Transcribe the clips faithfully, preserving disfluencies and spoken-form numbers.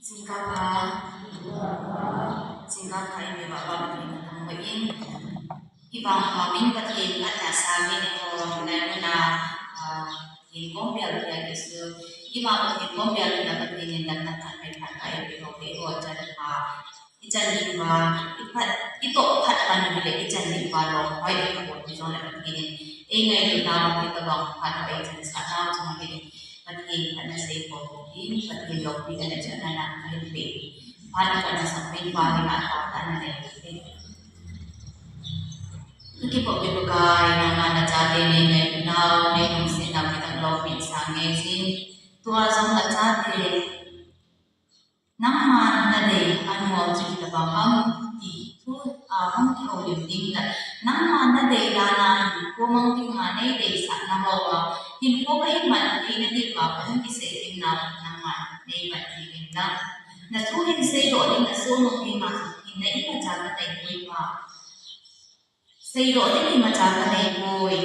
Singkapha. Singkapha in mi ba ba mi na tang ba in. Iba ha min Pathen phatna sangin eiho lai muna, ah, Pathen kong bel kia kisu. Ima Pathen kong bel kia Pathen in dan na tan mai phat kai bi ho ke ho chan ha. Ichan ding uva, iphat, itoh phat pan hile ichan ding uva lou, hoi ding ka bol hi jong le Pathen in. Ei ngailutna uva, itobang phat hoi ichan sah nau chung hi. Pathen phatna sei bol hi, Pathen loupi ana chan na na hin pe. Phat iphatna sang pen uva hi na ta ta na nei hi. Kipah pi Pakai, nangma nachate nei ngailutnau, nei lungsetnau kitam loupi sang nge jin. Tua jong nachate Nangman nadei anmol chu itobang ham ti thu, a, hung kihoulim ding ta. Nangman nadei dan a hinkho mang dinga nei deisah na ho a, hinkho kahin man theina diuva kahung kisei ding nau nangman nei mat ding in lang. Na thu hin seidoh ding na sumang ding ma hin na imacha kanei poi pa. Seidoh ding imacha kanei poi.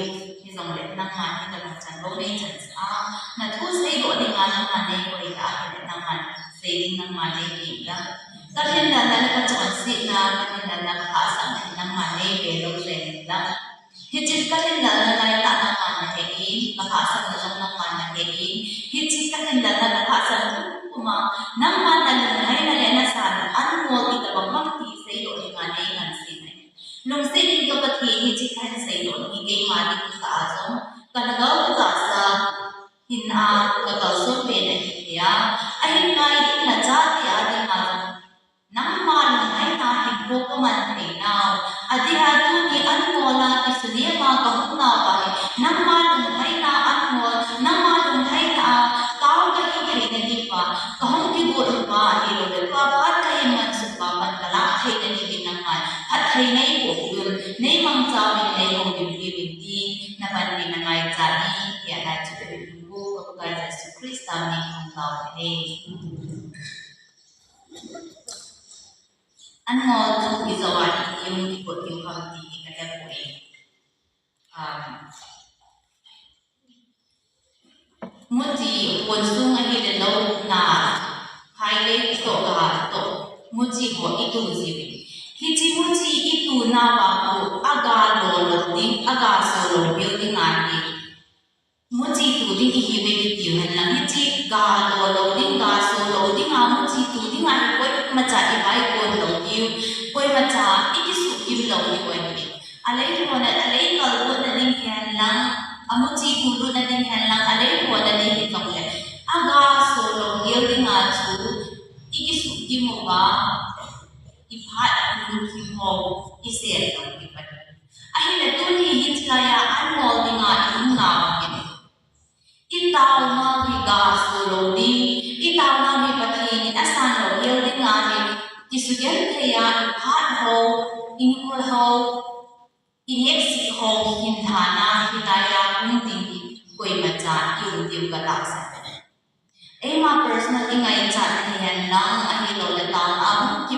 Hijongle nangman hitobang chan lou nei chan sah a. Na thu seidoh dinga nangman nei koi ta ahile nangman sei ding nangman nei ding ta. Ka hinlelna le ka chonsetna, ka hinlelna ka hahsatna hi nangman nei be lou jeng in lang. Hiche ka hinlelna lai tah nangman nahe in, ka hahsatna jong nangman nahe in. Hiche ka hinlelna ka hahsatna kum a nangman nalunglhaina le nasan anmol itobang ham ti seidoh dinga nei ngansen ahi. Lungset in ka Pathen, hiche kahin seidoh hi keima ding tah a jong, ka lhagao ka tahsa, hinna, ka kalson pen ahi thei a. Ahin ngai ding nachate a dinga jong, nangma lunglhaina hinkho kaman thei nau. Adeh a tuni anmol a kisunem a kahung nau ahi. Nangma lunglhaina anmol, nangma lunglhaina a tao kahi theina diuva, kahung kigot uva ahilou le, tua phat kahin mansuh uva pan kalah theina diuvin nangman phatthei neiboh uvin, neimangcha uvin, neihoulim uvin tin, napanpi na ngaichat in, tia nai chu le lungbu, ka Pakai Jesu Christa min in kahung tao ahi. Anmol thu ijou a iti hung kigot diu ham ti hi kahe poi. Um, Muchi, pon sung ahile lou na, khai le toh ga toh, muchi ho itu jiu. Hiche muchi itu nauva khu aga lo lou ding, aga so lou ding ahi. Muchi tu ding ihiuve kitiu henlang, hiche ga lo lou ding, ga so lou ding a muchi tu ding ahi, koimacha ivai kon lou diu, koimacha ikisuhgim lou diu ahi. Alei hona, alei kalbutna ding hihen lang, amuchi tulutna ding hihen lang, alei hona ding hijongle, aga so lou gel dinga chu ikisuhgim uva, iphat ilungthim ho isel lou diu ahi. Ahile tuni hin chulaiya anmol dinga ihung nau ahi. Itaonau hi ga so lou ding, itaonau hi Pathen in asan lou gel ding ahi, kisugenthei a iphat ho, inkol ho, inepseh ho, hinthana hilaiya hung ding hi koimacha ium diu katahsan. Eima personal ingaichat hihen lang ahilou le taona hung ki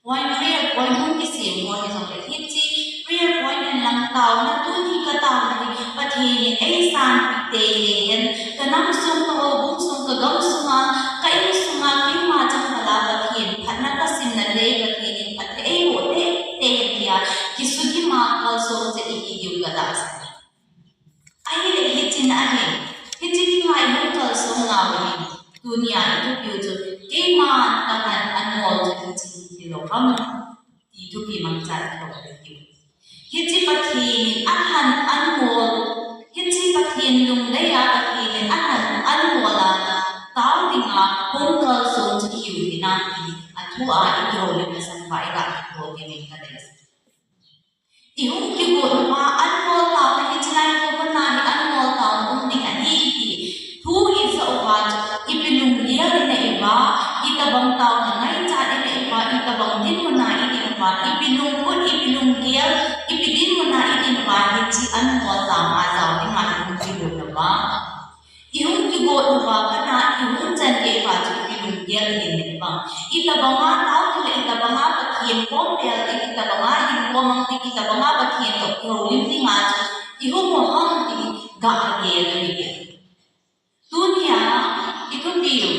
Point, prayer point hung kisem ho hijongle hiche prayer point hen lang taona tuni kataona hi Pathen in eisanpi teitei hen, kanam sung, kahoubung sung, kagam sunga, ka insunga, keima chang khat a Pathen phatna kasimna leh Pathen in phatthei eiboh teitei hen tia kisugim a kalsong chet ihi diu katahsan. Ahile hiche ahi, hiche dinga ihung kalsong nau ahi. Tunia ithupiu chu, keiman kalhan anmol chu hiche hilou ham, ti thupi mangcha ithou diu. Hiche Pathen in alhan anmol, hiche Pathen lungdei a Pathen in alhan anmol a tao dinga hung kalsong chu ihiu hinam ti, athua ikihoulimna sanga iga kihou diuvin kadei. Ihung kigot uva, anmol taona hiche lai koma hi anmol taona um ding ahi ti thu ijah uva chu, ipi lunggel in iva, itobang taona ngaichat in iva, itobang dinmuna idin uva, ipi lungput, ipi lunggel, ipi dinmuna idin uva, hiche anmol taona jao dinga ihung kigot uva. Ihung kigot uva, kana ihung chan kei uva chu ilunggel in ibang. Itobanga tao ding le itobanga Pathen kom bel ding, itobanga hinkho mang ding, itobanga Pathen toh kihoulim dinga chu ihung u ham ti gah gel ahi. Tunia ithupiu,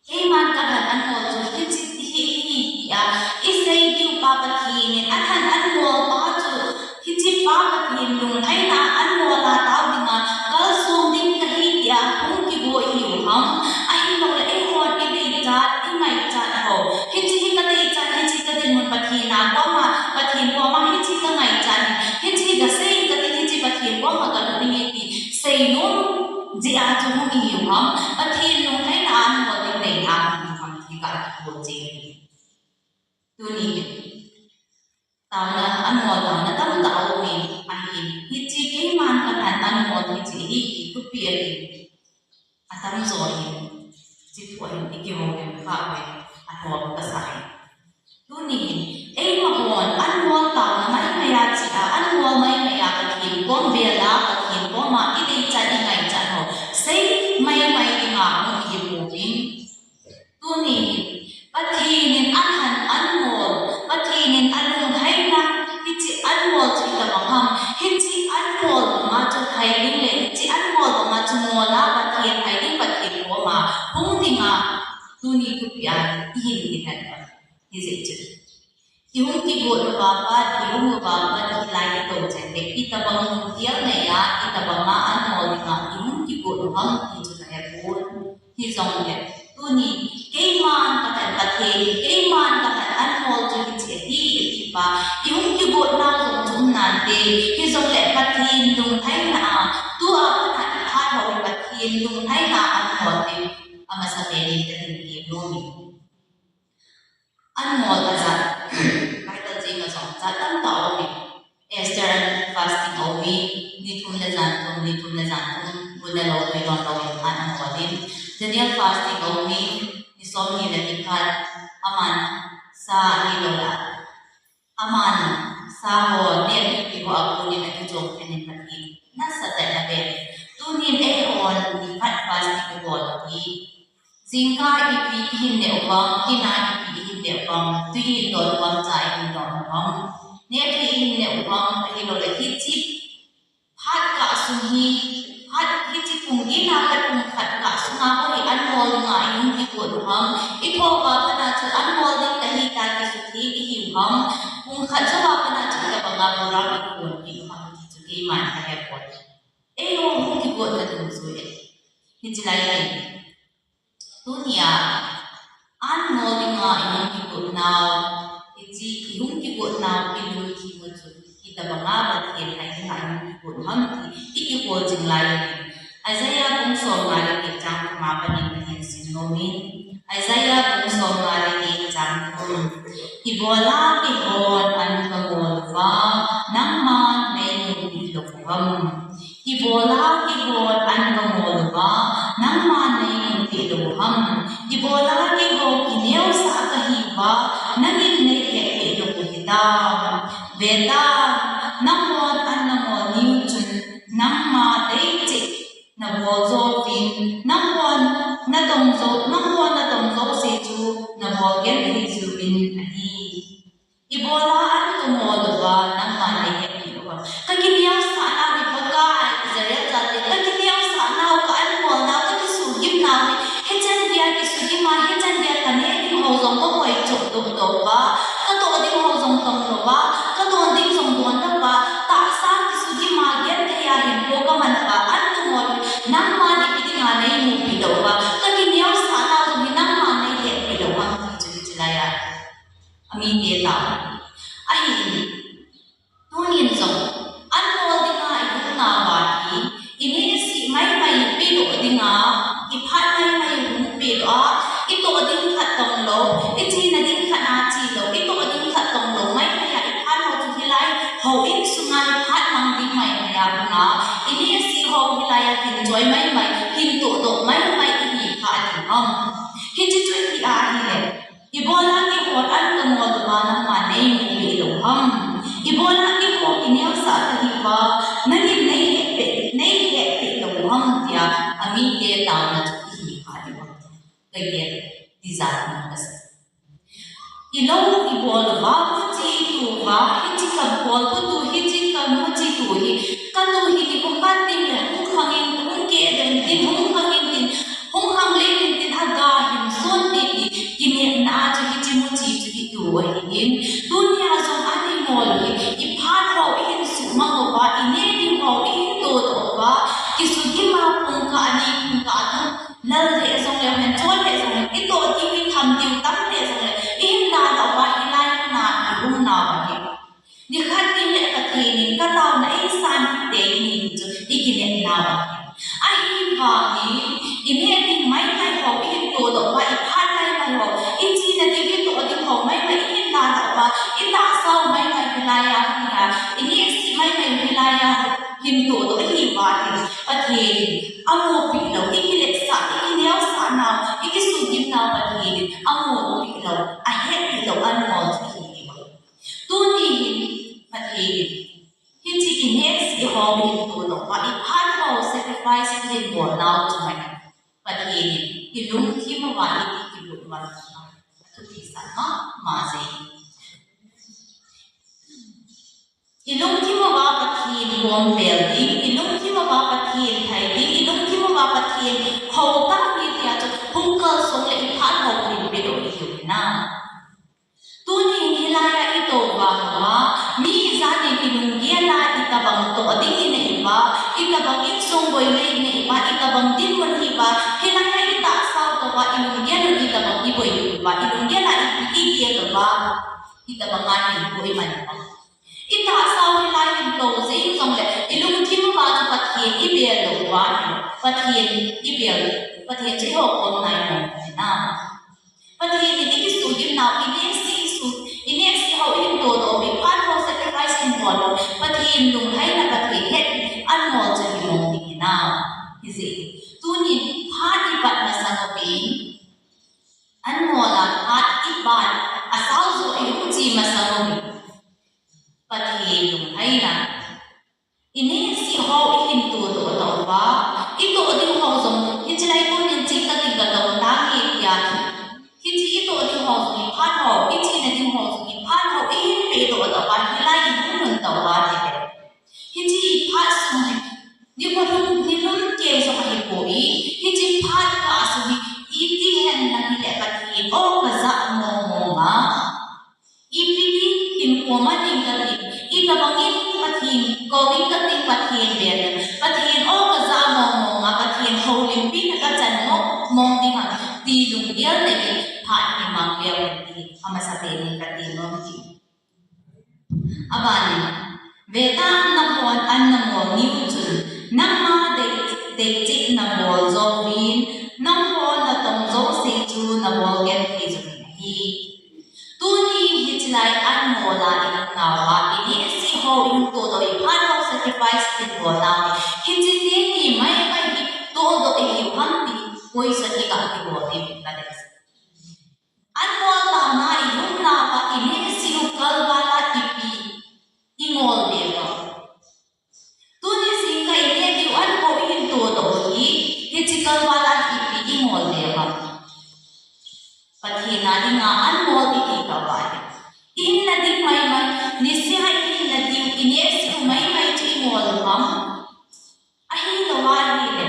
keiman kalhan Tuni hin taona, anmol taona tamtah aumin, ahin, hiche keiman kalhan anmol hiche hi kithupi ahin, atamjo hin hiche thu ahin ikihoulim kha uvin, athom kasa ahi. Tuni hin eima hon anmol taona maimai a chea, anmol maimai a Pathen kom vela, Pathen koma ideichat ingaichat ho sei maimai dinga hung ihiuvin. Tuni hin Pathen in alhan anmol, Pathen in alunglhaina, hiche anmol chu itobang ham, hiche anmol banga chu lhai ding le hiche anmol banga chu mola Pathen, lhai ding Pathen koma hung dinga tuni thupia ihin kihet u ahi. Hijeh chun ihung kigot uva pat, ihung uva pat, hilai itou chente itobang lungthim neiya, itobanga anmol dinga ihung kigot u ham ti chu kahepon. Hijongle tuni keiman kalhan Pathen, keiman kalhan anmol chu hiche ahi atipa ihung kigot nau jong chu um nante. Hijongle Pathen lunglhaina a, tua pat a iphat ho hi Pathen lunglhaina a anmol te, amasapen in kahin ti nom e. Anmol ajat, Bible cheng a jong jat tamtah aumin. Esther fasting aumin, ni thum le jan thum, ni thum le jan thum, gun le lou, tui don louvin anmol in. Daniel fasting aumin, ni somni le ni khat, aman sa ahilouleh, aman sa ho neh apipi ho akonin akichom khen in Pathen nasatah in aven. Tunin eihon nikhat fasting ibol u hi, jingkah ipi ihin neh u ham, kin a ipi ihin neh u ham, tui ihin don u ham, cha ihin don u ham, neh thei ihin neh u ham, ahilouleh hiche phat kah sung hi, phat hiche pung get a pat pung khat kah sunga koi anmol dinga ihung kigot u ham, ithoh uva pat a chu anmol ding kahitai ti sutheng ihiu ham, pung khat jouva pat a chu itobanga program ikihon kit u ham ti chu keiman kahepon. Eiho hung kigotna dungjui ahi. Hiche lai hin tunia anmol dinga ihung kigot nau, hiche ihung kigot nau ilungthim u chu itobanga Pathen lhai dinga ihung kigot u ham ti ikihol jing lai ahi. Isaiah bung somnga le get chang thum a pat in kahin sim nomin. Isaiah bung somnga le get chang thum. Ibola keihon an kamol uva, nangman neimupi lou u ham. Ibola keihon an kamol uva, nangman neimupi lou u ham. Ibola keiho kineosah kahiuva, nangin neihetpeh lou u hitam. Vetan, nanghon an namol niu chun, nangma deicheh nabol jouvin, nanghon natong jou, nanghon natong jouse chu nabol genthei jiuvin ahi. Ibola an kamol uva, nangman neihetpeh lou u ham. Kakineosah nau hi Pakai, Israel chate, kakineosah nau, ka anmol nau, kakisuhgim nau hi, hichan geiya kisugim a, hichan geiya kaneh ding ho jong kakoi chop doh doh uva, katoh ding ho jong tong louva, kadon ding jong don louva, tahsa kisugim a genthei a hinkho kaman uva, an kamol u hi, nangman ipi dinga neimupi lou uva, kakineosah nau jong hi nangman neihetpeh lou u ham ti chu hiche laiya amite tao. Ahin, tunin jong anmol dinga ihung nauva hi, inehseh maimai ipedoh dinga, iphat maimai ihung pedoh a, itoh ding khat tong lou, ichena ding khat a che lou, itoh ding khat tong lou maimai a iphat ho chu hilai houin sunga iphat mang ding maimai a hung a, inehseh ho hilai a hin choi maimai, hin tohdoh maimai ihi kha ding ham. Hiche chu ipi ahile, ibola keihon an kamol uva, nangman neimupi lou u ham. Ibola keiho kineosah kahiuva, nangin neihetpeh, neihetpeh lou u ham tia amite taona chu ihi kha ding ham. Kagel tijat in kasei. Ilou ibol uva, muchi itu uva, hiche kabol utu, hiche kamuchi tu hi, katu hi nikho khat tengle hung khang in, hung keh doh intin, hung khang intin, hung khang leng intin, aga hin son titi, kinepna a chu hiche muchi chu itu ahin. Tunia jong an imol u hi, iphat ho ihin suhmang uva, ineh ding ho ihin tohdoh uva, kisugim a pungkah ani, pungkah athum, lal lheh jongleu hen, chol lheh jongleu hen, itoh diu, itham diu tam lheh jongleu, ihin dalhah uva, hilai muna ihung nauva hi, nikhat tengle Pathen in kataona eisan hih tei ti chu ikinep nauva ahi. Ahivangin, ineh ding maimai ho ihin tohdoh uva, iphat maimai ho, ichena diu, itoh ding ho maimai ihin dalhah I tahsa u maimai hilai a hi a, i nehse maimai hilai a hin todoh ahi uva hi. Pathen in amupi lou, i kiletsah, i kineosah nau, i kisugim nau Pathen in amupi lou, ahetpi lou, anmol chu ahi. Tuni hin Pathen in hiche i nehse ho hin todoh uva, i phat ho sacrifice hin bol nau chu mai. Pathen in i lungthim uva i ti kibut uva. Athuti sa mama jeng. I lungthim uva Pathen bombel ding, i lungthim uva Pathen thai ding, i lungthim uva Pathen hou tah hi tia chu hung kalsong le i phat ho hin pedoh i hiu hinam. Tuni hin hilai a i tou vang uva, mi ijat in i lunggel a itobang toh ding i nei uva, itobang insung boi lei i nei uva, itobang dinmun i nei uva, hilai a i tahsa u tou uva, i lunggel a itobang i boi uva, i lunggel a i, i gel uva, itobang a hin boi man uva. I tahsa u hilai hin tou jeng jongle, i lungthim uva chu Pathen i bel lou uva hin, Pathen i bel, Pathen chu i houkhom nai mong hinam. Pathen in i kisugim nau, i nehse i su, i nehse ho i hin todoh u, i phat ho sacrifice i hin bol u, Pathen lunglhaina, Pathen hetpi, anmol chu i mong ding hinam. Hijeh in, tunin phat i bat masang uvin, anmol a phat i bat, asao jo i hung che masang uvin, Pathen lunglhaina, i nehse ho i hin todoh tauva, i toh ding ho jong, hiche lai konin ching kating katong tange tia. Hiche i toh ding ho jong i phat ho, i chena ding ho jong i phat ho, i hin pedoh tauva, hilai i hung lhun tauva tile. Hiche i phat sung hi, nikho lhum, nilhum kei jong ahipoi, hiche phat kah sung hi, iti hen lang hile Pathen o kajah mong mong a. Ipi ti hinkho ma ding kating, itobang in Pathen kou ding kating, Pathen bel, Pathen o kajah mong mong a, Pathen houlimpi na kachan mong mong ding ham ti lunggel nei in phat hi mang leu hen ti amasapen in kati nom e. Abanin, vetan nahon an namol niu chun, nangma dei, deicheh nabol jouvin, nangho natong jouse chu nabol genthei jouvin ahi. Tuni hiche lai anmol a i um nauva, i nehse ho i hung todoh, i phat ho sacrifice i bol nauva, hiche teni maimai hi todoh i hiu ham ti question i ga kibol diu kadei. Anmol taona i um nauva, i nehse u kalval a ipi i ngol be uvam. Tuni jingkah i neh diu anmol i hin todoh u hi, hiche kalval a ipi i ngol be uvam. Pathen a dinga anmol i ti tauva hi, i hinna ding maimai, niseh a i hinna diu, i nehse u maimai chu i ngol u ham. Ahilou ahile,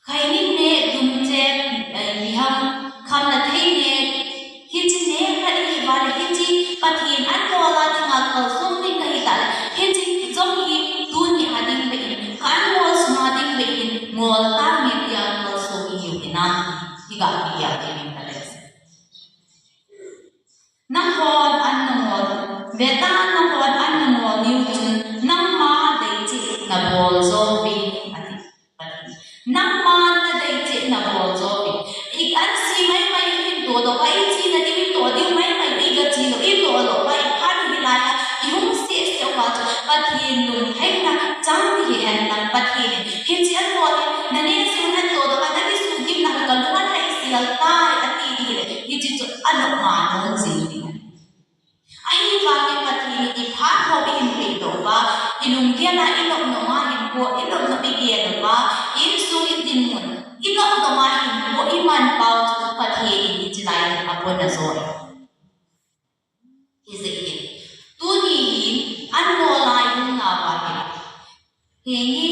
khaini neh, dum chep, eh, ipi ham, khamna thei neh, hiche neh khat i hi uva le, hiche Pathen anmol a dinga kalsong ding kahi tah le, hiche jong hi tuni a ding beh in, ka anmol sunga ding beh in ngol tange tia kalsong i hiu hinam, hi ga kigel ding in kati. Nahon an namol, vetan nahon an namol niu chun, nangma deicheh nabol jouvin, ati. Nangma nadeicheh nabol jouvin. I ansi maimai i hin todoh uva, i chena diu i toh diu maimai i ga che lou, i toh lou uva, i phat u hilai a i hung seh seh uva chu, Pathen lunglhaina chang ding hihen lang, Pathen in hiche anmol hi, nanehse u natodoh uva, nakisugim nau hi kalung alhaisel tai ati ding hile, hiche chu anop ma nom jing ding. Ahivangin Pathen in i phat ho i hin pedoh uva, i lunggel a i nop nom a hinkho, i nop nom i gel uva, i insung i dinmun, i nop nom a hinkho i manpau chu Pathen in hiche lai hin apon ajo e. Hijeh in, tuni hin anmol a i um nauva hin, henge,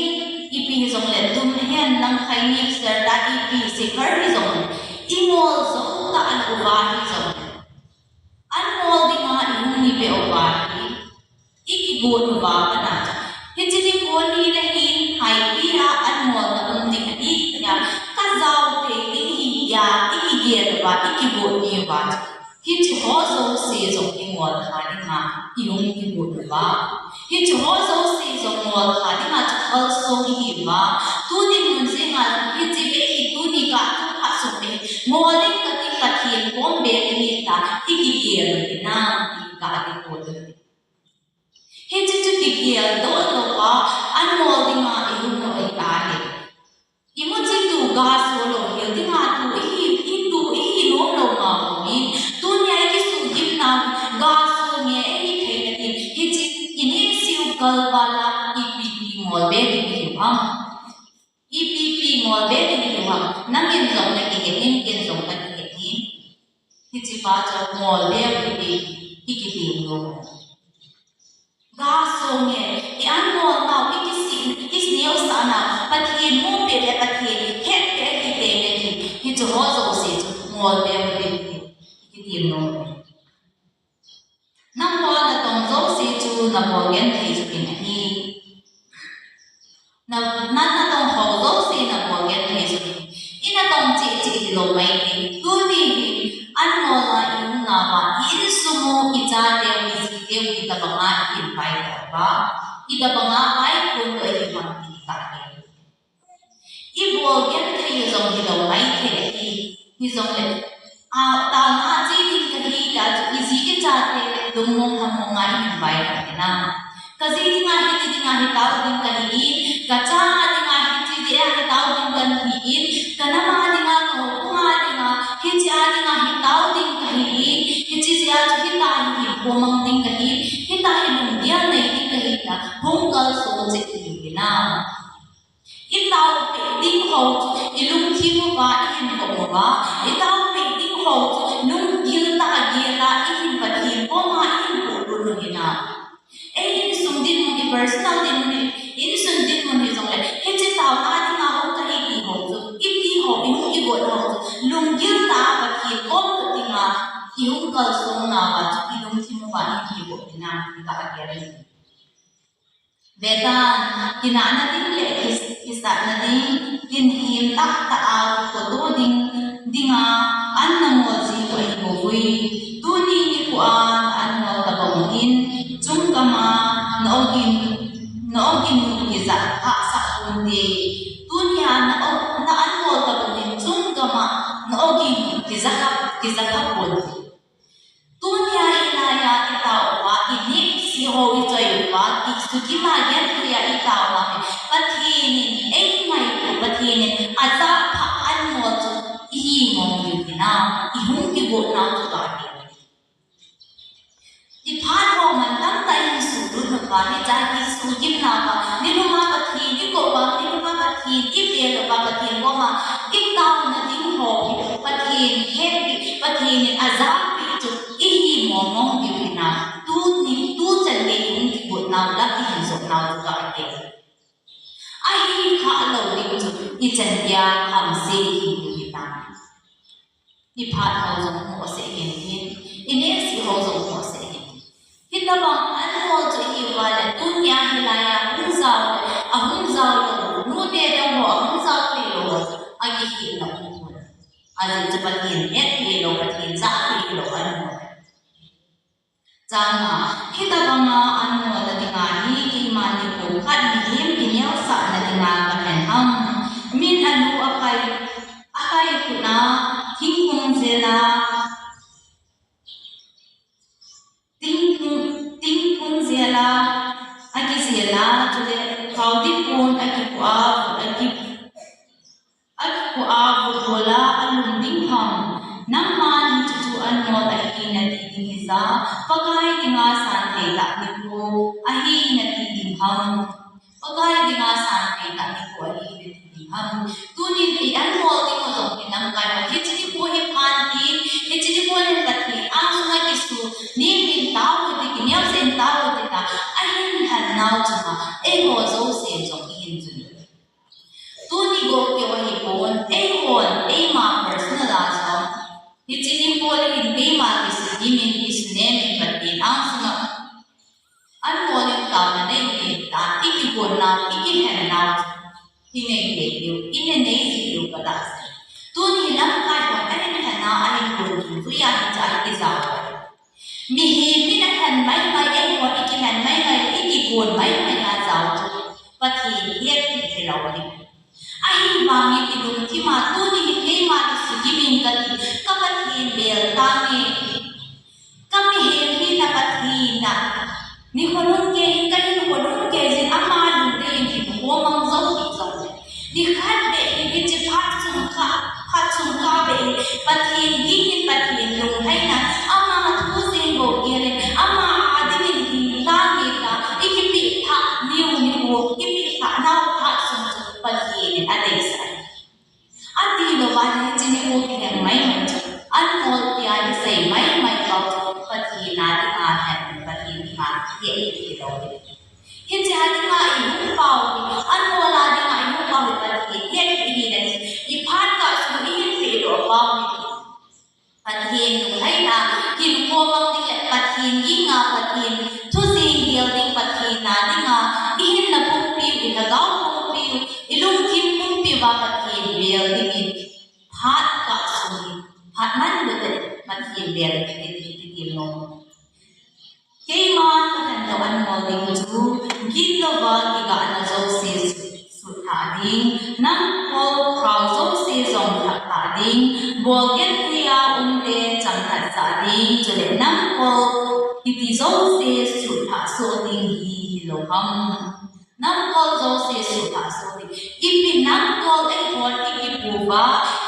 ipi hijongle, dum hen lang khaini, serdar, ipi, sikhar hijongle, i ngol jou tah a uva hijongle, anmol dinga i hung ni beh uva hi, i kigon uva kana chu, hiche nikho ni le hin, haipi a anmolna um ding ahi tia, kajao thei ding ahi tia, i kigel uva, i kigon ni uva chu, hiche ho jouse jong i ngol kha dinga i hung kigon uva, hiche ho jouse jong ngol kha dinga chu kalsong i hi uva, tuni mun jenga hiche beh hi tuni kah thupha sum e, ngol ding kati Pathen kom beh kati ta, i kigel u hinam, ti ka ding ko tu. Hiche chu kigel doh lou a, angol dinga i hung lou ahi. Imu chi tu ga so lou hel dinga tu ihi, i tu ihi nom lou ma umin. Tunia i kisuhgimna ga so nge i thei na tin. Hiche i neh seh u kalval a ipi ipi ngol beh ding i hiu ham. Ipi ipi ngol beh ding i hiu ham. Nangin jong na kihet in, ken jong ka kihet in. Hiche pa chu ngol beh u hi i kiding lou. Ga so nge, i angol nau, i kisih, i kineosah nau, Pathen mu peh le Pathen het peh hi te nge hi, hiche ho jouse chu ngol beh u hi, i kitim nom. Nangho natong jouse chu nabol genthei chu kin ahi. Na, na, natong ho jouse nabol genthei chu kin. I natong cheh cheh hilou mai thei. Tuni hin, angol a i umna uva, i insung u, i chate u, i jite u, itobang a i hin pai lou uva, itobang a pai khom lou ahi ham ti ka he. I bol genthei jong hilou mai thei ahi, hijongle, a, taona che ding kahi tia chu i ji i chate lungmong lhamong a i hin pai lou hinam. Ka ji dinga hiti dinga hi tao ding kahi in, ka cha dinga hiti dinga hi tao ding kahi in, ka nam a dinga, ka houbung a dinga, hiche a dinga hi tao ding kahi in, hiche jeh a chu hita hi hin pomang ding kahi, hita hi lunggel nei ding kahi tia hung kalson cheh hinam. I taopeh ding ho chu i lungthim uva i hin vop uva, i taopeh ding ho chu lunggil tah a gel a i hin Pathen koma i hin polut u hinam. Ei insung dinmun, i personal dinmun, i insung dinmun hijongle, hiche taona dinga hung kahi ti ho chu, i ti ho, i hung kigot ho chu, lunggil tah a Pathen kom toh dinga i hung kalsonna uva chu i lungthim uva i hin vop hinam ti ka gel ahi. Vetan, kinahna ding le kis-, kisatna ding, kin him tahtah a kikhoto ding, dinga, an nangol jiu ahibouve. Tuni nikho a na angol tabang hin, chungkam a na ogin, na ogin nu kija hahsah ponte. Tunia na o-, na angol tabang hin, chungkam a na ogin nu kija ha, kija ha ponte. Tunia hilai a i tao uva, i neh seh ho i choi uva, i suhgim a genthei a i tao uva hi, Pathen in ei ngaito, Pathen in ajah pha angol chu i hi mong diu hinam, i hung kigot nau chu ka he. I phat ho mantam tah in suhlut uva, hiche a kisuhgimna uva, nilum a Pathen i kou uva, nilum a Pathen i bel uva, Pathen koma i taona ding ho hi, Pathen hetpeh, Pathen in ajahpeh chu i hi mong mong diu hinam, tuni, tuchan gei i hung kigot nau, lam i hin jot nau chu ka he. Ahi khalou ding chu, i chan geiya hamse i hi diu hinam. I phat ho jong mohseh hih in, i neh seh ho jong mohseh hih in. Hitobang angol chu i hi uva le, tunia hilai a hung jao le, ahung jao lou, nute dang ho ahung jao thei lou, akikhehna um pon. Ajeh chu Pathen hetpeh lou, Pathen jahpeh lou angol. Chang nga, hitobang a angol na dinga hi, keima nikho khat mihem kineosahna dinga kalhen ham. Min anu akhai, akhai khut a, thingphung jel a, thingphung, thingphung jel a, akijel a, chule, khaodip pon akipua, aki, akipua, vutbol a alum ding ham. Nangman hiche chu angol ahi nati ding hija, Pakai dinga santhei tah nikho ahi nati ding ham. Pakai dinga santhei tah nikho ahi nati ding ham. Tunin i angol ding ho jong hi lamkai ho, hiche nikho hi phan tin, hiche nikho hi Pathen angsunga kisuh, nimin tao u hite, kineosah in tao u hite tia, ahin lhen nau chunga, eiho jouse jong ihin jui. Tuni go keu ahipon, eihon, eima personal a jong, hiche nikho le hin keima kisuh nimin, kisuh nemin Pathen angsunga, angol in taona nei hite tia, i kigon nau, i kilhen nau, i nei hih diu, i nei nei hih diu katahsan. Tuni lamkai hon ahin lhen a, ahin gon dungjuia hiche a i kijao. Mihem in alhen maimai, eihon i kilhen maimai, i kigon maimai a jao chu Pathen hetpeh hilou ding. Ahivangin ilungthim a tuni hi keima kisugimin kati, ka Pathen bel tange. Ka mihem hina Pathen a, ni khonung kei, ka hin khonung kei jin ama lungdei in hin khomang jou hi jou. Ni khat beh hi hiche phat sung kha, phat sung kha beh hi Pathen ging in Pathen lunglhaina, ama thu jeng bou gel in, ama a dingin hin tange ta, ikipeh thah niu niu, kipeh thah nau phat sung chu Pathen in adeisah. Ati louva hiche nikho kilheng maimai chu, anmol tia isei maimai pau chu Pathen a dinga lhen, Pathen dinga hetpi lou. Hiche a dinga ihung pau hi, anmol a dinga ihung pau hi Pathen hetpi hi na hi, iphat kah sung ihin pehdoh pau hi. Pathen lunglhaina, hin khomang ding le Pathen ginga, Pathen thu jeng gel ding, Pathen a dinga, ihinna pumpiu, ilhagao pumpiu, ilungthim pumpiuva Pathen bel dingin, phat kah sung hi, phat man lute Pathen bel dingin, kiti nom. Keiman kahendo anmol ding chu, gitlouva kigahna jouse sutlhah ding, namkol khao jouse jong lhahthah ding, bolgel thei a umte changkhat sah ding, chule namkol kiti jouse sutlhah soh ding hi hilou ham. Namkol jouse sutlhah soh ding. Ipi namkol eihon ikipu uva,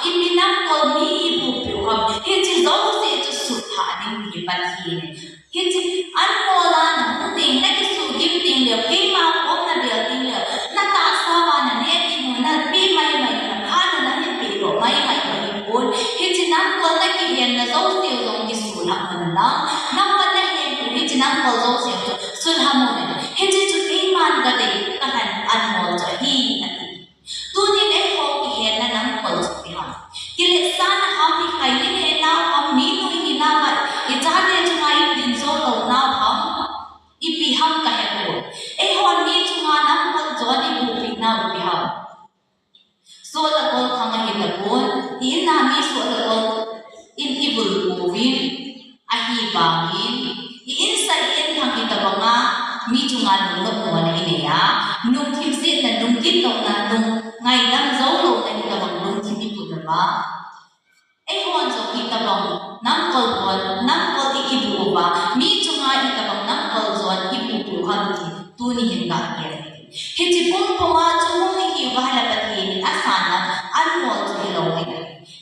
ipi namkol mi ipupiu ham, hiche jouse chu sutlhah ding hi Pathen. Hiche anmol a nahung teng, nakisuhgim teng leu, keima kom nabel teng leu, natahsa uva naneh ding u, napeh maimai u, naphat u, nahin pehdoh maimai u ahipon. Hiche namkol nakihenna jouseu jong kisutlhah un lang, nahon nahenpiu hiche namkol jouseu chu sutlhah un. Hiche chu keiman kadei, kahen anmol chu ahi, ati. Tunin eiho kihenna namkol chu ipi ham? Kiletsahna ham, ikhai ineh nau ham, mi nui hinau ham, ichate chunga idin jou lou nau ham, ipi ham kahepoi. Eihon mi chunga namkol jon ipupi nau ipi ham? Soh le kol khang ahitapon, i-in a mi soh le kol in ivul pouvin, ahivangin, i-in sa i-in khang itobanga mi chunga lungnopmona inei a, lungthim setna, lunggim louna, lungngaidam jou louna itobang lungthim ipu uva. Eihon jong itobang namkol hon, namkol i, ibu uva, mi chunga itobang namkol jon ipupiu ham ti, tuni hin gagel. Hiche pumpuma chu hung ihiuva ahile Pathen in asanna anmol chu hilou ding.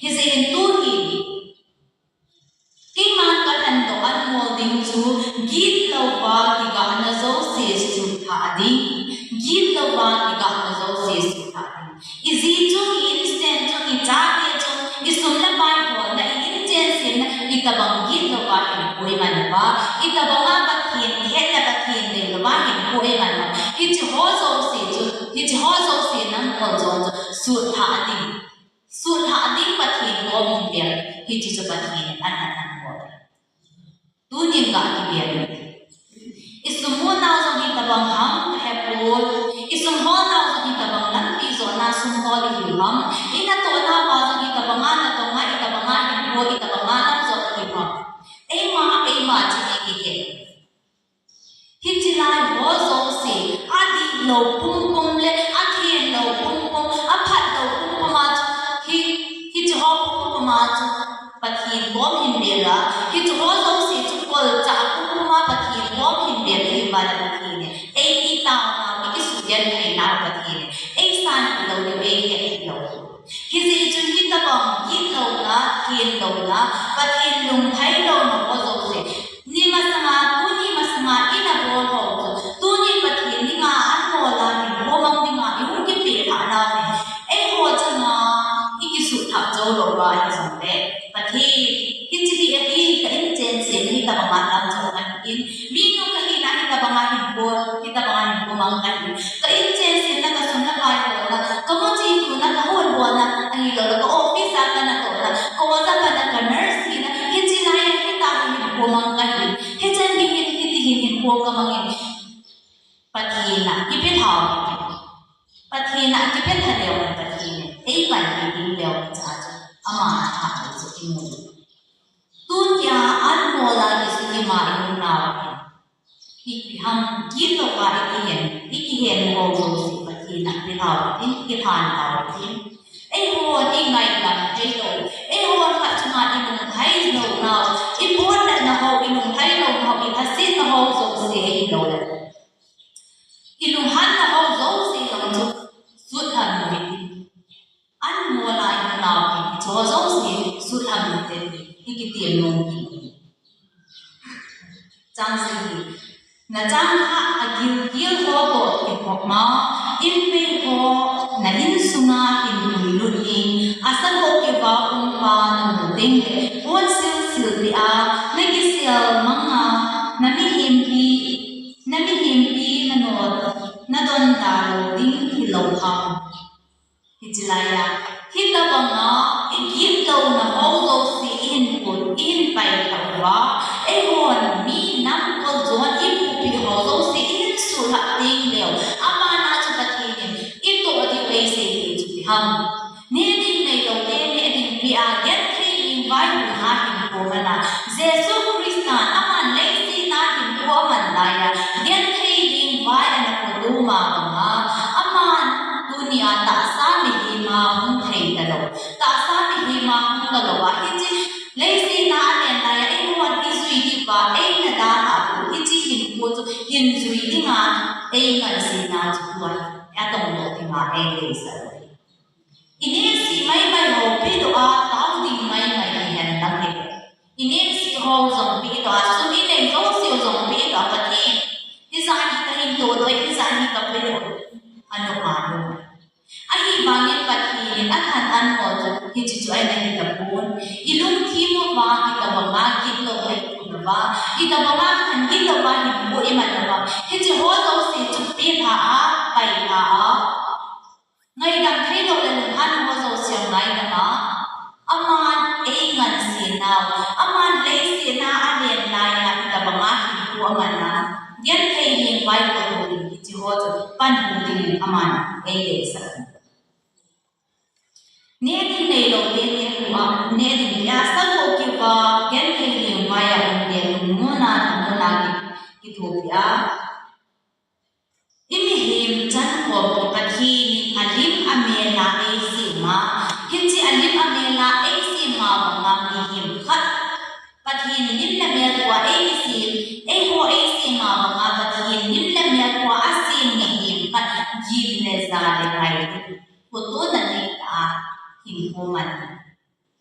Hijeh in tuhin, keiman kahen doh anmol ding chu, gitlouva kigahna jouse sutlhah ding, gitlouva kigahna jouse sutlhah ding. Iji chung, i-inchen chung, ichate chung, isum le pai holna, i-inchen semna, itobang gitlouva hinkho iman uva, itobanga Pathen hetna, Pathen deilouva hinkho iman uva, hiche ho jouse chu, hiche ho jouse namkol jon chu sutlhah ding. Sutlhah ding, Pathen kom hin bel, hiche chu Pathen in ana, anabol. Tunin gakibel u hite. Isum munau jong hitobang ham kahepon, isum holnau jong hitobang lampi jona sum hol ihiu ham, inatohnauva jong hitobanga natong a, itobanga hinkho, itobanga lamjot ihiu ham. Eima, eima chun ikihe. Hiche lai ho jouse, adihlou pumpum le, akhenlou pumpum, aphatlou pumpuma chu, hi, hiche ho pumpuma chu Pathen kom hin bel a, hiche ho jouse chu kolchah pumpuma Pathen kom hin bel ihiuva le Pathen in, eiti taonau, ikisugentheinau Pathen in, eisanpeh lou diu, eihetpeh lou diu. Hijeh chun hitobang gitlouna, khenlouna, Pathen lunglhai louna ho jouse, ni masanga, tuni masanga inabol ho chu, tuni Pathen dinga anmol a hinkho mang dinga ihung kipeh lhah nau hi, eiho changa ikisutlhah jou louva hijongle, Pathen, hiche hi ahi, ka inchen semna hitobanga lamjot ahin, minu kahina hitobanga hinkho, hitobanga hinkho mang kahi. Ka inchen semna, kasum le pai holna, kamu chetuna, kahol bolna, ahilouleh ka office a kanatohna, ka oja kana, ka nurse hina, hiche lai a hitahi hinkho mang kahi. Hichan gei hin, hiti hin hinkho kamangin, Pathen a kipelhau. Pathen a kipelha leu hen Pathen in eipanpi ding leu hiche chu, ama a tha chu imu. Tunia anmol a kisugim a ium nau hi, ipi ham, gitlouva ikihen, ikihen ho jouse Pathen Ina kilhau tin, kilhan hau tin. Eiho i ngaidam thei lou, eiho khat chunga i lunghai lou nau, i pon le na ho, i lunghai lou nau, i hasin na ho jouse hi lou le. I lunghan na ho jouse jong chu, sut ham mo hi tin. An mo lai na nau hi, chu ho jouse, sut ham mo hi tin, i kitem nom hi. Chang sagi. Na chang khat a gilgil ho toh kikhop ma, inpei ho na insunga hin puilut ding, a sagoh kiva um pa na mu ding le, pon silsil peh a, na kisel mang a, na mihempi, na mihempi na not, na donda lou ding hilou ham. Hiche lai a, hitabanga i gitlouna ho jouse i hin put, i hin pailhah uva, eihon mi nam kol jon i pupi ho jouse i hin suhlhah ding leu, abana chu Pathen in i toh diu eisei thei chu ipi ham. Neh ding neilou te neh ding peh a, genthei ding vaihom a hin kou man a, Jesu Christan aman leiset a hin kou man lai a, genthei ding vai ana kou ma banga, aman tunia tahsa mihem a hung thei talou, tahsa mihem a hung talou a, hiche leiset a alen lai a, eihon i jui diuva, eina dalhah u, hiche hinkho chu hin jui dinga, eingansena chu tua, atongdoh dinga, eideisah u. I nehseh maimai ho pehdoh a, tao ding maimai ihen lang hi. I nehseh ho jong pehdoh a, sum i nei jouse jong pehdoh a, Pathen, hijat hi kahin todoh, hijat hi kapehdoh, anop a nom. Ahivangin Pathen in athan anmo chu, hiche chu ahi nahi tapon. I lungthim uva, hitabanga gitlou a i put uva, hitabanga khan gitlou a hinkho i man uva, hiche ho jouse chu pehdoh a, pehdoh a. Ngaidam theilou le lunghan ho jouse ngaidam a, aman eingansena u, aman leiset a alen lai a hitabanga hinkho aman a, genthei ding vai kou ding hiche ho chu panhu dingin aman eideisah u. Neh ding neilou te neh kou a, neh ding peh a, sagoh kiva, genthei ding vai a um te, lungmonna, lungmonna ki, kithopi a. I mihem chan khompi Pathen in alim amel a eisem a, hiche alim amel a eisem a banga mihem khat, Pathen in lim le mel kou a eisem, eiho eisem a banga Pathen lim le mel kou a asem mihem khat, gim le ja le ngailut, khotona neitah a hinkho man.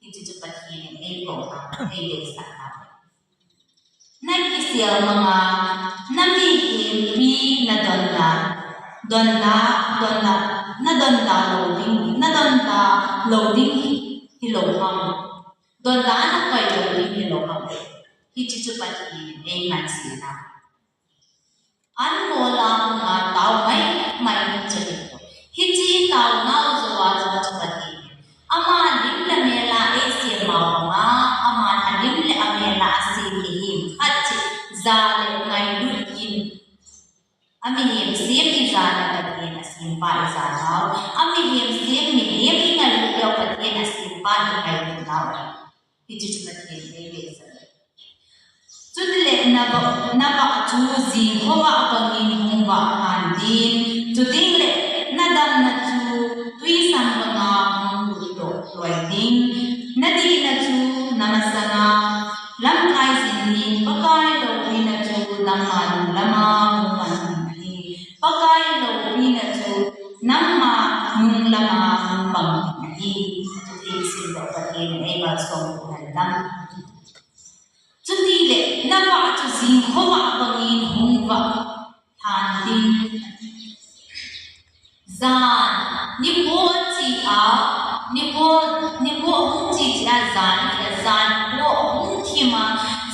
Hiche chu Pathen in eikou a, eideisah a. Na kisel mang a, na mihempi na donda, donda, donda, na donda lou ding, na donda lou ding hilou ham. Donda na koi lou ding hilou ham. Hiche chu Pathen in eingansena. Anmol a hung a tao maimai ding chu ahipoi. Hiche taonau jouva chu Pathen in ama lim le mel a eisem a banga, aman alim le amel a asem mihem khat chu ja le ngailut in, amihem sem ijat a Pathen asempa ijat nau, amihem sem mihem ingailut leu Pathen asempa ingailutnau. Hiche chu Pathen in eideisah. Chutile na vah, na vah chu jing khovah bangin hung vah lhan ding. Chuteng le na damna chu twisam banga hung lut doh loi ding. Na dihna chu na masanga lamkai jing ding. Pakai loupina chu nangma nung lama hung pang ding ahi. Pakai loupina chu nangma nung lama hung pang ding ahi. Chuti simdoh Pathen in eimalsom u hen lang. Chutile, na vah chu jing khovah bangin hung vah lhan ding. Jan, nikho che a, nikho, nikho hung che che a jan, jan kho hung thim a,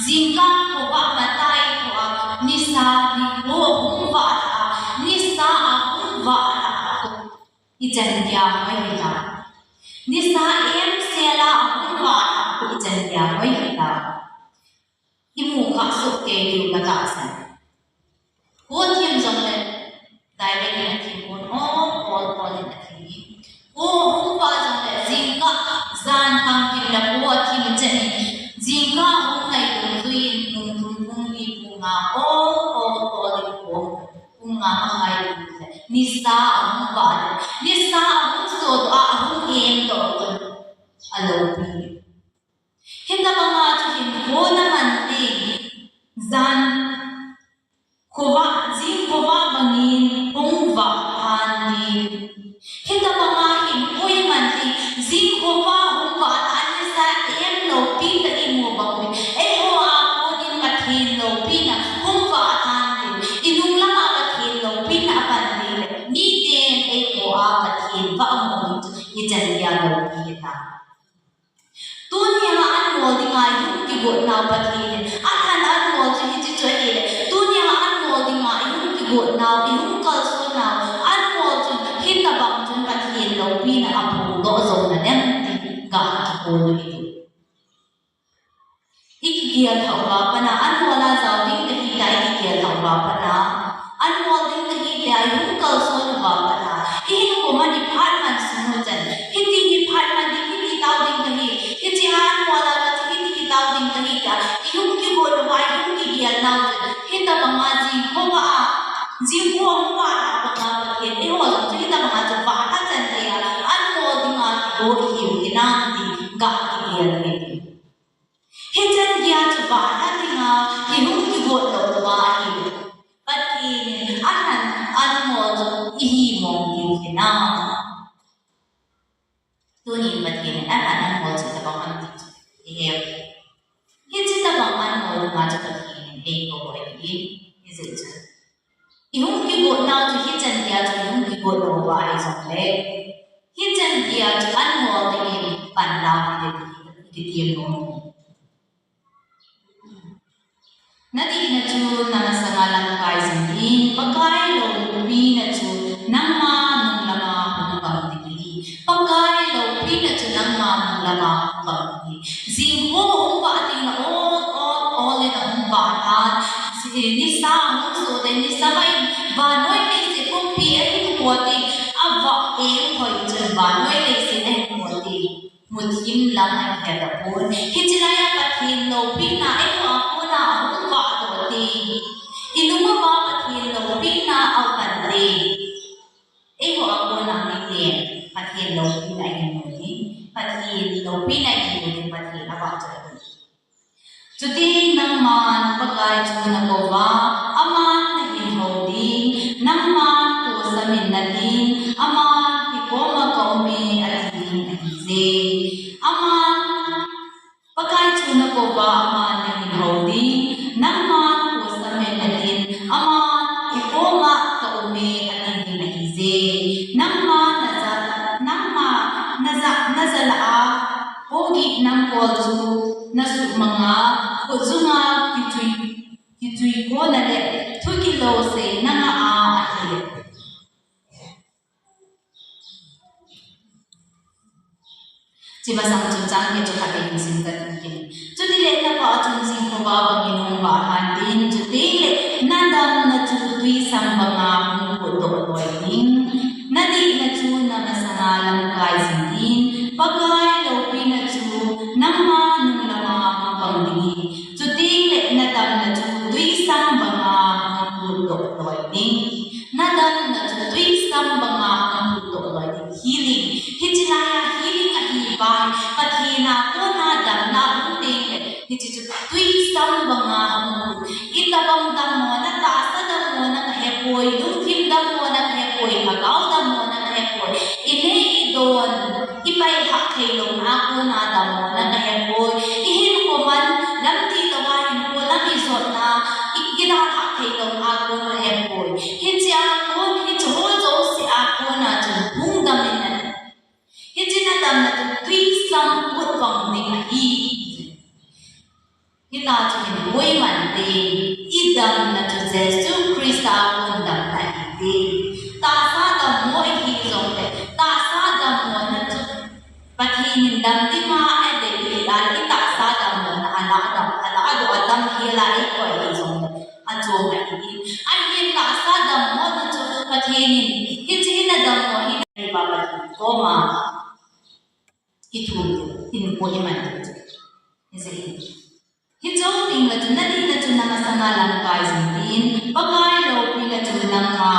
jingkah khovah matai tho a, nisa nikho hung vah lha a, nisa a hung vah lha a, ichan dia hoi hita. Nisa emsel a hung vah lha a, ichan dia hoi hita. Imu khah soh kei diu katahsan. Kho thim jongle, direct in athim pon, ol, ol, ol in athim in. Kho hung vah jongle, jingkah, jan khangkim le kho athim chan in. Jingkah hung nai dungjui in, pung thum, pung li, pung nga, ol, ol, ol in kho. Pung nga makhai dungjui le. Nisa ahung Nisa ahung sodoh a, ahung emdoh a, aloupi. Hitabanga chu hinkho naman ding, jan khovah, jing khovah bangin hung vah than ding. Hitabanga hinkho iman ding, jing khovah hung vah than, nisa em loupi tah imu bang uvin, eiho a konin Pathen loupina hung vah than ding. Inung lama Pathen loupina apan ding le, miten eiho a Pathen vah amu ding chu hichan geiya loupi ahitai. Tunia anmol dinga ihung kigot nau Pathen in, athana anmol chu hiche chu ahile, tunia anmol dinga ihung kigot nau, ihung kalson nau anmol chu hitabang chun Pathen loupina aphongdoh jou nadem ti kakikou u ahi. Ikigel thah uva pat a, anmol a jao ding kahi tia ikigel thah uva pat a, anmol ding kahi tia ihung kalson uva pat a, ihinkho man iphat man sung u chan, hiti hi phat man ding, hiti tao ding kahi, hiche a anmol a kache, hiti hi tao ding kahi tia ihung kigot uva, ihung kigel nau chan, hitabanga jing khovah a, jing khovah a vah nau banga Pathen eiho jong chu hitabanga chu vah tha chan geiya anmol dinga kigo ihiu hinam ti kakigel u ahi. Hichan geiya chu vah tha dinga ihung kigot lou uva ahile, Pathen in athana anmol chu ihi mong diu hinam. Tunin Pathen in athana anmol chu itabang ham ti chu ihe. Hiche tabang anmol dinga chu Pathen in eikou u ahi, hijeh chun ihung kigot nau chu hichan geiya chu ihung kigot lou uva ahi jongle, hichan geiya chu anmol dingin pan nau hite ti, hiti ti nom. Nadihna chu namasanga lamkai jing in, Pakai loupina chu nangma nung lama hung pang ding ahi. Pakai loupina chu nangma nung lama hung pang ding ahi. Jing khovah hung vah ding le ol, ol, ol in ahung vah than. Nisa ahung sodoh in, nisa vah in vannoi leiset pumpi ahin pot in, avah em hoi chun vannoi leiset ahin pot in, muthim lang ahin het tapon. Hiche laiya Pathen loupina eiho a kona ahung vahdoh ding, inung uva Pathen loupina apan ding. Eiho a kona miten Pathen loupina ahin mu ding, Pathen loupina ahin mu ding, Pathen avahchoi ding. Chuti nangman Pakai chu nakou va, aman nahin hou ding, nangman kosam in nadin, aman kei koma kaum e ati ding ahije. Aman Pakai chu nakou va, aman nahin hou ding, nangman kosam in nadin, aman kei koma kaum e ati ding ahije. Nangma naja, nangma naja, naja lah a, Kogih nangkol chu nasuhmang a, khutjung a kichui, kichui kona le, thu kilou sei nanga a ahi. Hiche masang chun chang khat chu khat in sim kati kit in. Chutile napa chun jing khovah bangin hung vah than ding, chuteng le nadamna chu twisam banga hung potdoh loi ding. Nadihna chu namasanga lamkai jing in, Pakai loupina chu nangma nung lama hung pang ding ahi. Chuteng le nadamna chu twisam banga hung potdoh loi ding. Nadamna chu twisam banga hung potdoh loi ding. Healing. Hiche laiya healing ahi pai. Pathen a kona damna hung teng le, hiche chu twisam banga hung pot. Itobang dammona, tahsa dammona kahepoi, lungthim dammona kahepoi, lhagao dammona kahepoi. Inei idon, ipailhah theilouna a kona dammona kahepoi. Ihinkho man, lamti louva hinkho lam ijotna, i, idalhah theilouna a kona kahepoi. Hiche a kon, hiche ho jouse a kona chun hung dam in nate. Hiche nadamna chu twisam pot vang ding ahi. Hitia chu hin koiman te, idamna chu Jesu Christa a kon damna ahi te. Tahsa dammo ihi jongle, tahsa dammona chu Pathen in dam dinga adei ahile, itahsa dammona alahdoh, alahdoh, adam hela eikoi jongle, achom ahi. Ahin tahsa dammona chu Pathen in, hiche hi nadammo ahi, Pathen koma ithum, inkho iman ding chu. Hiche hi. Hiche teng le chu nadihna chu namasanga lamkai jing in, Pakai loupina chu nangma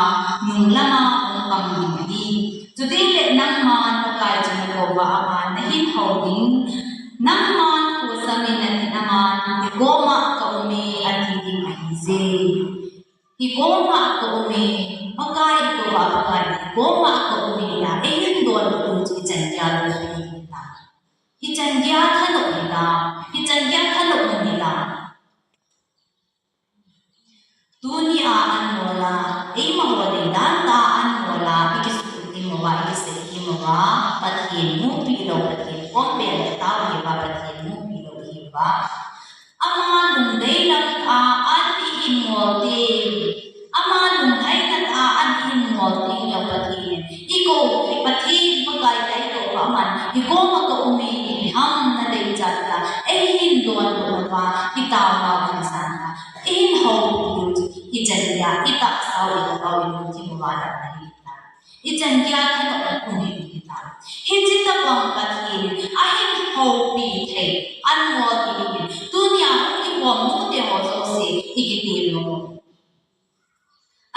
nung lama hung pang ding ahi. Hi koma ka um e, Pakai, hi koma Pakai, hi koma ka um e, tia eihin donbut u chu hichan geiya loupi hita. Hichan geiya thanom hita, hichan geiya thanom hita. Tunia anmol a, eima ho ding dan tah a anmol a, ikisuhthim uva, ikiseikhim uva, Pathen mupi lou, Pathen kom bel tao hiuva, Pathen mupi lou hiuva. Ama lungdei lam a an ihin ngol teng, ama lunglhaina tah a an ihin ngol teng leh Pathen in, i kou, i Pathen Pakai tah i kou pa aman, hi koma ka um e, ipi ham nadei chan ta, eihin donbut uva, i taona u hin san ta, eihin houpi u chu, hichan geiya, i tahsa u, i lhagao u, i lungthim uva damna hi ta. Hichan geiya thanom um hi ta. Hiche tobang Pathen in ahin houpi thei, anmol hi ding in, tunia hung kikhom nu te ho jouse, i kitem nom u.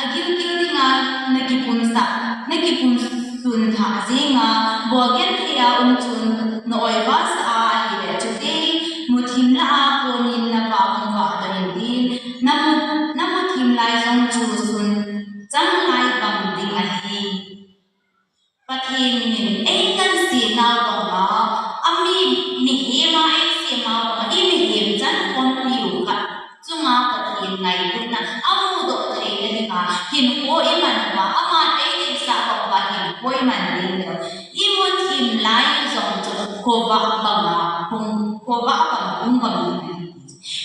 Agilkel dinga na kipunsah, na kipunsun thah jeng a, bol genthei a um chun na oi vasa ahile, chuti muthim lah a konin na vah hung vah doh in tin, na mu, na muthim lai jong chu sun chang lai bang ding ahi. Pathen in ei kan sem nau banga, ami mihem a ei sem nau banga, i mihem chan khompi u khat chunga Pathen ngailutna amudoh theina dinga hinkho i man uva, aman ei deisah bang uva hinkho i man ding leh, i muthim lai jong chu khovah banga hung, khovah bang hung bang ding ahi.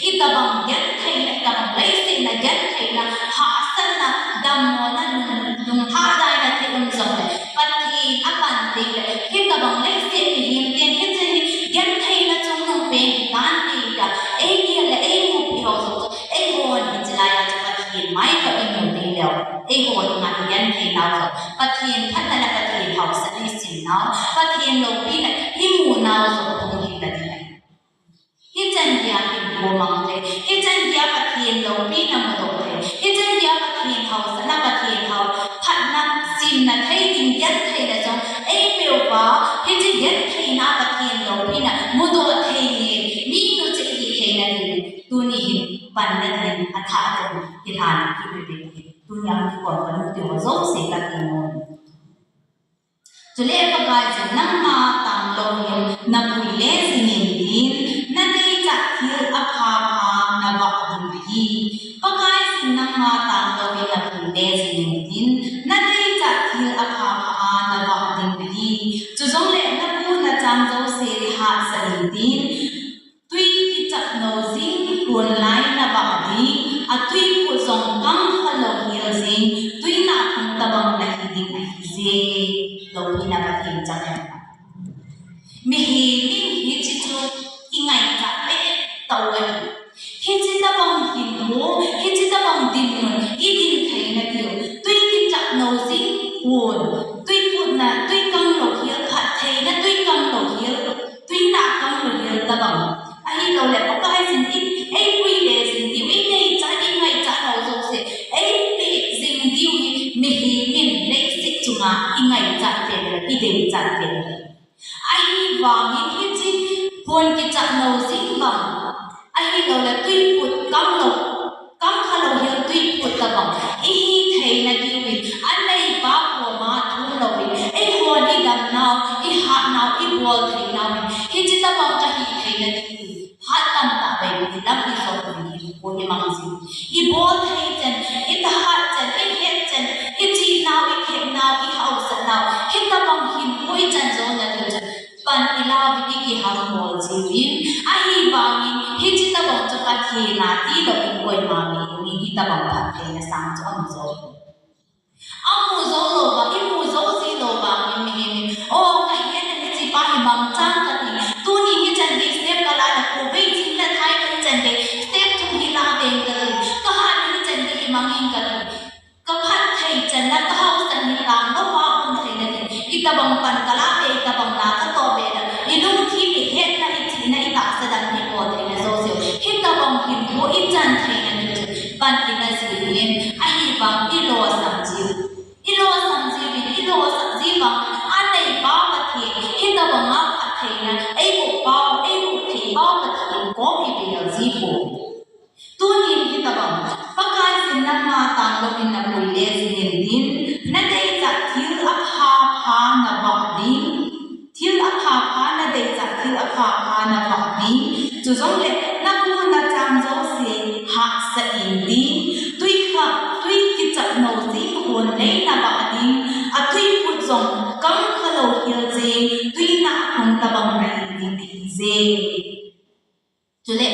Itobang gentheina, itobang leiset a gentheina, hahsatna, dammona, lung, lungthah daina thei um jongle, Pathen apan teng le, hitobang leiset mihem ten hiche hi gentheina chungnung pen hitante tia, ei gel le ei mupi ho jong chu, eihon hiche laiya chu Pathen mai khat i mu ding leu, eihon dinga i genthei nau jong, Pathen phatna le Pathen haosatna i sim nau, Pathen loupina i mu nau jong hung hi ta ding ahi. Hichan geiya hinkho mang thei, hichan geiya Pathen loupina mudoh thei, hichan geiya Pathen haosatna, Pathen hao phatna simna thei ding gentheina jong eipeuva, hiche gentheina Pathen loupina mudoh thei le, minu cheh hi theina ding, tuni hin panna ding athah a kon kilhan kit u ding ahi. Tunia kikhom ka nu te ho jouse ka ti nom. Chule Pakaiyin nangma tanglouvin napui le jingin tin, nadeichat thil apha pha navah ding ahi. Pakaiyin nangma tanglouvin napui le jingin tin, nadeichat thil apha pha navah ding ahi. Chujongle napu nachang jouse le hatsah in tin, twi kichap nou jing pon lai navah ding, atwi put jong kang khalou hel jing, twi nahkhong tobang nahi ding ahije. Loupina Pathen chang hen. Mihem in hiche chu i ngaichat peh tauve. Hiche tobang hinkho, hiche tobang dinmun i din theina diu, twi kichap nou jing pon, twi putna, twi kang lou hel, phattheina twi kang lou hel, twi nahkhong lou hel tobang. Ahilouleh Pakaiyin in eipui le jing diu, i ngaichat, i ngaichat nau jouse eipeh jing diu hi mihem in leiset chunga i ngaichat pen, i deichat pen. Ahivangin hiche pon kichap nou jing bang, ahilouleh twi put kang lou, kang khalou hel twi put tobang ihi theina diuvin, aneipa koma thum louvin, eihon i damnau, i hatnau, i bol theinau hi, hiche tobang kahi theina diuvin, phat tamtah vei i dam i jot uvin hinkho i mang jing. I bol thei chan, i thahat chan, i het chan, i chihnau, i thepnau, i haosatnau, hitobang hinkho i chan jona diu chun, pan i lauvin i kihammol jiuvin, ahivangin hiche tobang chu Pathen a tilouvin koima mihem in hitobang phattheina sang chu amu jou. Amu jou lou vang, i mu jou ji lou vangin mihem in, o, kahet a hichepa hi mangchan kati, tuni hichan gei step kala le khovei jing le thai ka hichan gei step thum hi la teng kati, kahat a hichan gei hi mangin kati. Kaphatthei chan le kahaosat hi tanglouva um theina din, itobang pan kala le, itobang na katoh be le, i lungthim, i hetna, i chihna, i tahsa dam hi bol theina jouse u, hitobang hinkho i chan theina diu chun pan i la jiuvin, ahivang i losam jiu. I losam jiuvin, i losam ji vang, aneipa Pathen, hitobanga phattheina eiboh pau, eiboh thei pau Pathen kom i bel ji pou. Tunin hitobang Louvin napui le jing intin, nadeichat thil apha pha navah ding. Thil apha pha nadeichat, thil apha pha navah ding. Chujongle nagu nachang jouse hahsa intin, tui kha, tui kichap nou jing hon lei navah ding. Atui put jong kangkha lou hel jeng, tui nah phung tabang nahi ding ahije. Chule,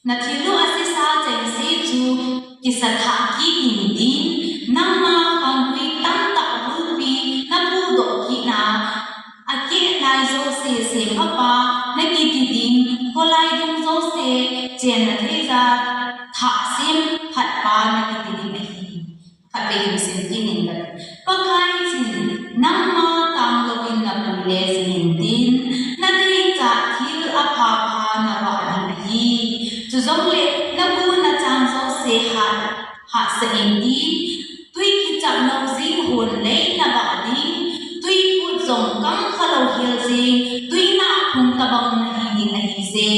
nathil lui asesa chengse chu kisatha kit intin, nangma khanggui tamtah bulpi napudoh kit a, akeh lai jouse semphapa nakiti ding, kholai dung jouse chenna theija thah semphatpa nakiti ding ahi. Khatvei hin sim kit inge. Pakai chun, nangma tang louvin napui le jing intin, nadeichat thil apha pha navah ding ahi. Chujongle nagu nachang jouse ha, hahsa intin, tui kichap nou jing hon lei navah ding. Tui put jong kangkha lou hel jeng, tui nah phung tabang nahi ding ahije.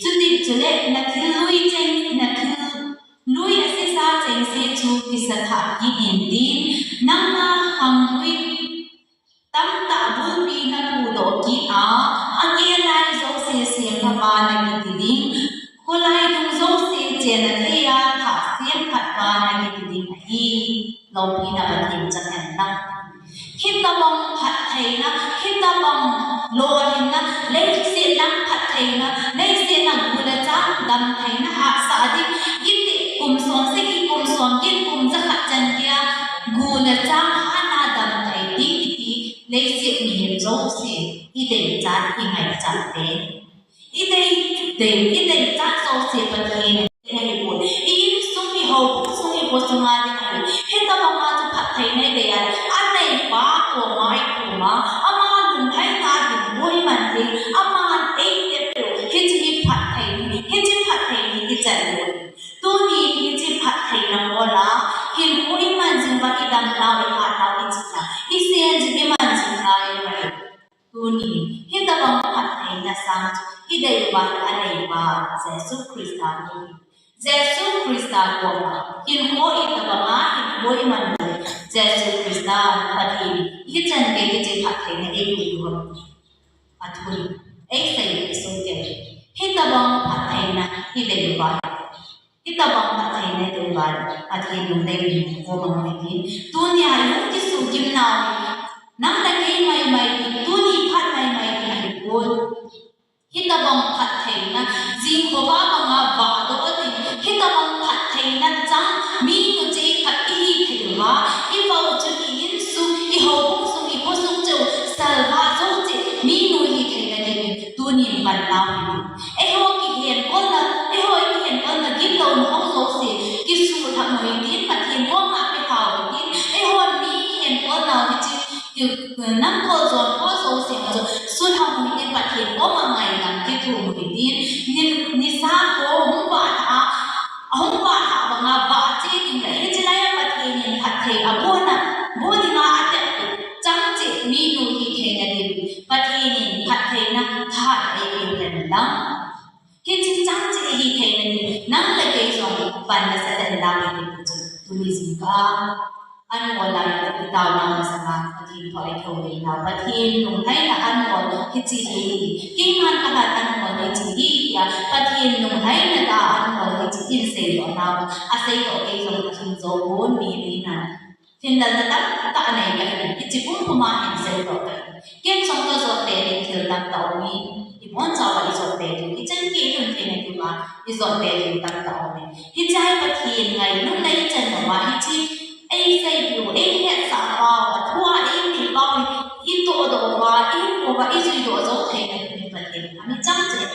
Chuti chule nathil lui cheng, nathil lui asesa chengse chu kisatha kit intin, nangma khanggui tamtah bulpi napudoh kit a, akeh lai jouse semphapa nakiti ding, kholai dung jouse chenna theija thah semphatpa nakiti ding ahi. Loupina Pathen chang hen lang. Hitabang phattheina, hitabang lolhinna, leiset lang phattheina, leiset lang gu le chang damtheina hahsa ding, iti kum som sagi, kum som get, kum jakhat chan geiya gu le chang hatna damthei ding iti leiset mihem jouse ideichat, ingaichat te. Idei, dei, ideichat jouse Pathen in ahipoi. I insung, i houbung sung, i kho sunga ding ahi. Hitabanga chu phattheina idei a, aneipa koma ithum a, ama lunglhaina hinkho iman ding, aman eitepeu, hiche hi phatthei ni, hiche phatthei ni ichan lou. Tuni hiche phattheina hola, hinkho iman jing uva, idam nau, ihat nau, ichi nau, isen jing, iman jing nau, iman. Tuni, hitabang phattheina sang chu, idei uva, aneipa, Jesu Christa ni. Jesu Christa koma, hinkho itabanga, hinkho iman uva, Jesu Christa, Pathen, hichan gei hiche phattheina eipeh uva. Athun, eisei, eisei te. Hitabang phattheina, idei uva. Hitabang phattheina idei uva, Pathen lungdei in koma ngoi tin. Tunia jong kisugim nau, nang le kei maimai tin, tuni phat maimai tin ahipon. Hitabang phattheina, jing khovah banga vahdoh tin, hitabang phattheina chang, minu cheh khat ihi thei uva, i vau chun i insung, i houbung sung, i khosung cheh u, salvah jou cheh, minu ihi theina dingin, tunin pan nau hitin. Eiho kihenkol na, eiho kihenkol na, gimlouna ho jouse, kisulhah u hitin, Pathen koma pehthah u hitin, eiho mi kihenkol nau hiche, ki, nam kol jon ho jouse, jo, sulhah u hitin, Pathen koma ngaidam kithum u hitin, ni, nisa ho hung vah a, ahung vah a banga vah cheh ding le, hiche laiya Pathen in phatthei abohna, boh dinga atep chang cheh minu ihi theina ding, Pathen in phattheina tha eipeh hen lang. Hiche chang cheh ihi theina ding, nang le kei jong pan nasatah in lang ihi ti chu, tuni jingkah a, anngol lai, itaona masanga, Pathen thu eithou le nau, Pathen lunglhaina anngol hiche hi, keiman kahat anngol hiche hi, tia, Pathen lunglhaina tah anngol hiche in seidoh nau, aseidoh kei jong Pathen jou pon mi, mi nan. Hinlalna tamtah anei kahi, hiche pumpuma hin seidoh kahi. Ken jong kajot be ding thil tamtah aume, ibonchauva ijot be diu, ichan kei lhun theina diuva, ijot be diu tamtah aume. Hiche hi Pathen ngailutna ichan uva, hiche eisei diu, eihetsah pau, athua eipeh pau, itohdoh uva, ihinkho uva, ijuidoh jou theina diu hi Pathen in ami chang cheh